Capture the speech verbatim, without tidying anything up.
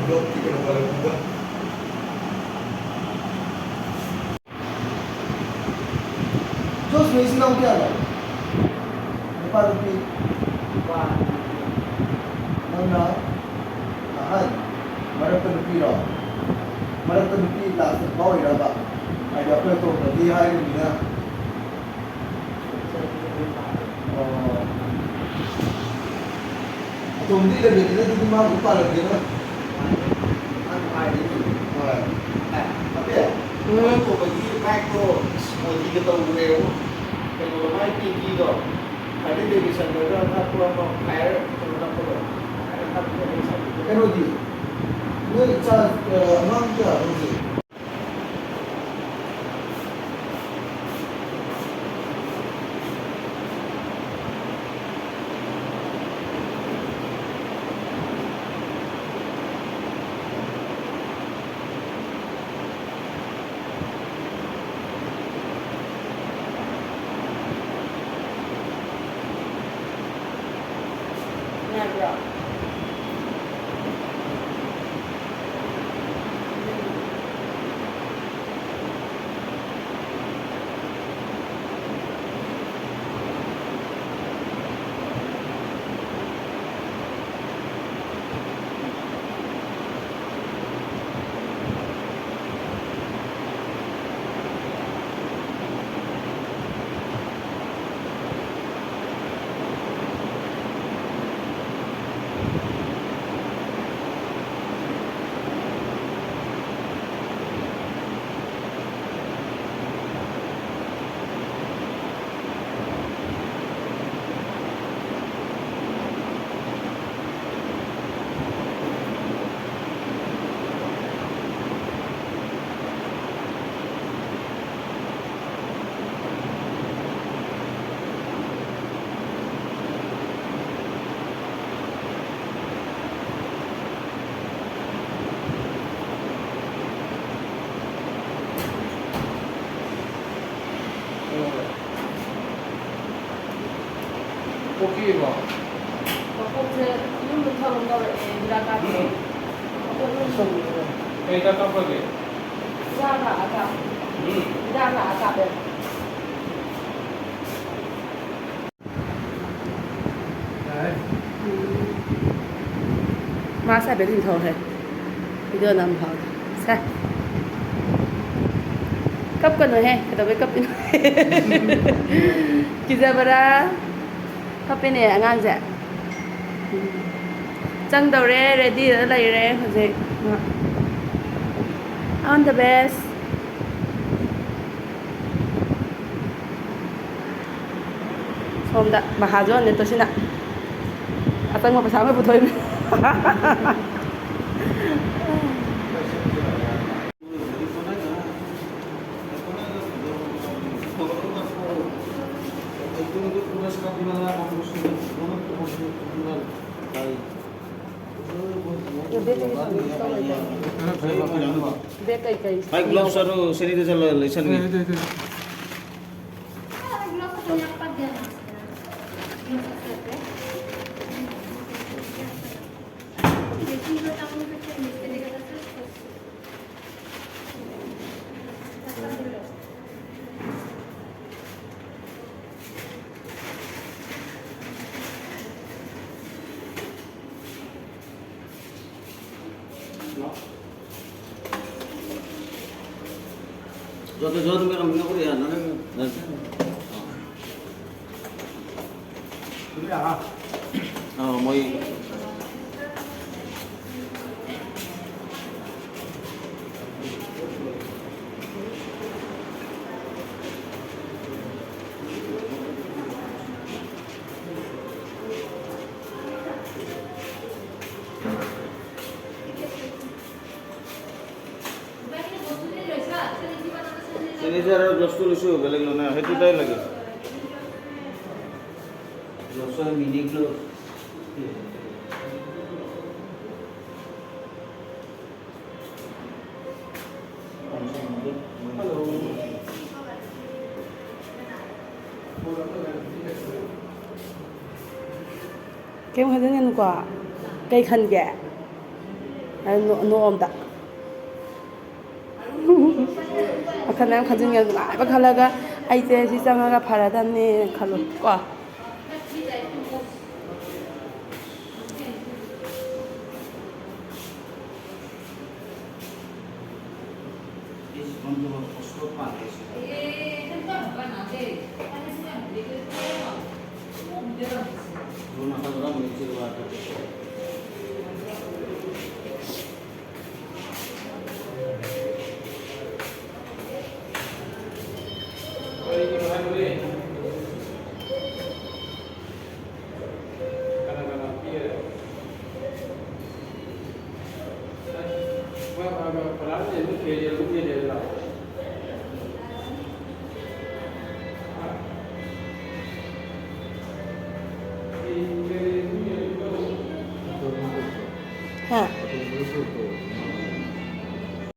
ꯂꯣꯛꯀꯤ ꯀꯩꯅꯣ ꯄꯜꯂꯛꯄꯗ꯫ ꯖꯣꯁ, ꯅꯣꯏ ꯏꯆꯤꯟ ꯏꯅꯥꯎ ꯀꯌꯥꯅꯣ? ꯅꯨꯄꯥ, ꯅꯨꯄꯤ? ꯅꯨꯄꯥ꯫ ꯅꯪꯅ ꯑꯍꯟ? ꯃꯔꯛꯇ ꯅꯨꯄꯤꯔꯣ? ꯃꯔꯛꯇ ꯅꯨꯄꯤ ꯂꯥꯁꯇ ꯅꯨꯄꯥ ꯑꯣꯏꯔꯕ? ꯍꯥꯏꯗꯤ ꯑꯩꯈꯣꯏ ꯑꯇꯣꯝꯕꯗꯤ ꯍꯥꯏꯔꯤꯕꯅꯤꯅ꯫ ꯑꯣ꯫ ꯑꯇꯣꯝꯕꯗꯤ ꯏꯂꯚꯦꯟꯅꯤꯅ ꯑꯗꯨꯗꯤ ꯃꯥ ꯑꯗꯨꯝ ꯄꯥꯜꯂꯝꯒꯦꯔꯣ? ꯍꯣꯏ꯫ ꯑꯦ, ꯑꯕꯦ, ꯎꯝ꯫ ꯑꯇꯣꯝꯕꯒꯤ ꯕꯥꯏꯛꯇꯣ ꯃꯣꯗꯤꯒ ꯇꯧꯈ꯭ꯔꯦꯕꯨ꯫ ꯀꯩꯅꯣ, ꯃꯥꯏ ꯄꯤꯡꯀꯤꯗꯣ꯫ ꯍꯥꯔꯂꯤ ꯗꯦꯕꯤꯁꯟꯗꯒ ꯅꯛꯄ ꯑꯃ ꯐꯥꯏꯌꯔ ꯀꯩꯅꯣ ꯅꯛꯄꯗꯣ꯫ ꯐꯥꯏꯌꯔ ꯅꯛꯄꯗꯣ ꯑꯩ ꯁꯥꯏꯀꯜꯗ꯫ ꯀꯩꯅꯣꯗꯤ? ꯅꯣꯏ ꯏꯆꯥ, ꯑ, ꯑꯉꯥꯡ ꯀꯌꯥꯅꯣ ꯍꯧꯖꯤꯛ? ꯅꯨꯡꯉꯥꯏꯕ꯭ꯔꯣ? ꯄꯣꯛꯄꯤꯕ꯫ ꯃꯀꯣꯛꯁꯦ ꯌꯨꯝꯗ ꯊꯕꯛ ꯇꯧꯔꯛꯑꯦ, ꯏꯟꯗꯤꯔꯥ ꯒꯥꯟꯙꯤ꯫ ꯎꯝ꯫ ꯀꯩꯗ ꯀꯥꯞꯄꯒꯦ? ꯌꯥꯒ ꯑꯆꯥ-, ꯎꯝ꯫ ꯌꯥꯒ ꯑꯆꯥꯄꯣꯠ꯫ ꯎꯝ꯫ ꯃꯥ ꯁꯥꯏ ꯕꯦꯂꯨꯟ ꯊꯧꯈ꯭ꯔꯦ꯫ ꯚꯤꯗꯤꯑꯣ ꯅꯝ ꯍꯧꯔꯦ꯫ ꯁꯦ꯫ ꯀꯞꯀꯅꯨꯍꯦ꯫ ꯀꯩꯗꯧꯕꯩ ꯀꯞꯄꯤꯅꯣ? ꯀꯤꯖꯕꯔꯥ? ꯀꯞꯄꯦꯅꯦ ꯑꯉꯥꯡꯁꯦ꯫ ꯆꯪꯗꯧꯔꯦ, ꯔꯦꯗꯤꯗ ꯂꯩꯔꯦ ꯍꯧꯖꯤꯛ꯫ All the best꯫ ꯁꯣꯝꯗ ꯃꯍꯥꯖꯣꯟꯅꯦ ꯇꯣꯁꯤꯅ ꯑꯆꯪꯕ ꯄꯩꯁꯥ ꯑꯃ ꯄꯨꯊꯣꯛꯏꯃꯤ꯫ ꯕꯦꯛ ꯀꯩꯀꯩ? ꯚꯥꯏ, gloves ꯑꯗꯨ sanitizer ꯂꯣꯏ ꯂꯩꯁꯟꯒꯦ꯫ যত যত মেরা মনে করি আর না। অ, মই চিগনেচাৰ আৰু গ্লভছটো লৈছোঁ, বেলেগ লোৱা নাই, সেই দুটাই লাগে। গ্লভছ আৰু মিনি গ্লভছ। ꯀꯩꯝ ꯈꯟꯖꯤꯟꯒꯅꯨꯀꯣ꯫ ꯀꯩ ꯈꯟꯒꯦ? ꯅꯣꯛ ꯑꯝꯇ꯫ ꯋꯥꯈꯜ ꯃꯌꯥꯝ ꯈꯟꯖꯤꯟꯒꯅꯨ, ꯅꯨꯡꯉꯥꯏꯕ ꯈꯜꯂꯒ ꯑꯩꯁꯦ ꯁꯤ ꯆꯪꯉꯒ ꯐꯔꯗꯝꯅꯦꯅ ꯈꯜꯂꯣ ꯀꯣ꯫ ꯍꯥ?